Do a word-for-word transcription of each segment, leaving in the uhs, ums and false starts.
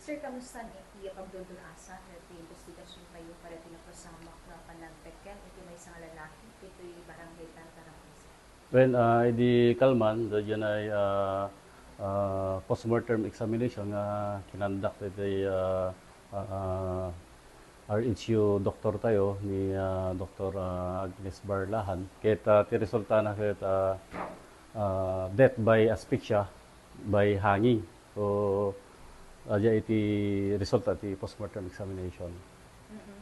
Sir, kamusta iti pagdundun-asan iti investigasiontayo para iti napasamak nga panagpekkel iti maysa nga lalaki ditoy Barangay Tartarac, sir? Well, ah, idi kalman, daydiay, ah, ah, postmortem examination nga kinandak iti, ah, ah, ah, R H U doktor tayo ni, ah, Doktor, ah, Agnes Barlahan. Ket, ah, ti resultana ket, ah, ah, death by asphyxia by hanging. So, adda iti resulta ti postmortem examination. Mm-mm.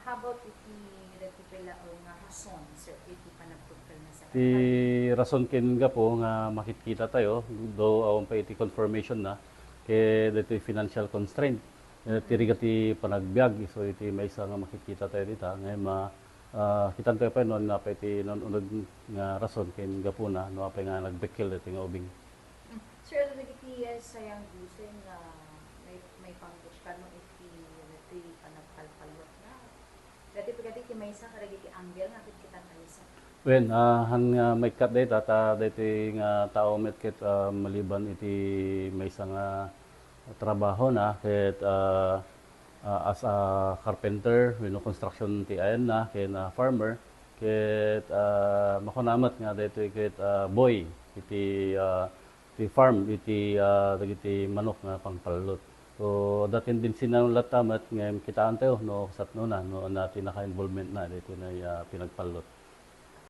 How about iti, iti pila nga rason, sir, iti panagpekkel na sa Ti rason ken gapu nga makitkita tayo, do awan pa iti confirmation na, ket daytoy financial constraint. Eh, ti rigat ti panagbiag, so iti maysa nga makitkita tayo dita, nga ma-, ah, kitan tayo pa no, napay ti nanuneg nga rason ken gapuna, no, apay nga nagpekkel daytoy nga ubing. Mm. Sir, ano dagiti, eh, sayang dusen nga may, may pangbuskano iti, iti panagpalpalot na? Dati pagadi ti maysa kadagiti angle nga kitkitan tayo sa Wen, ah, han nga maikkat dayta, ta daytoy nga tao met ket, ah, maliban iti maysa nga trabaho na, ket, ah, ah, as a carpenter, wenno construction ti ayanna, ken, ah, farmer, ket, ah, makuna met nga daytoy ket, ah, boy iti, ah, ti farm iti, ah, dagiti manok nga pangpallut. So, adda tendency na latta met nga kitaentayo no kasatnona, no, na ti naka-involvement na daytoy nga, ah, pinagpallut.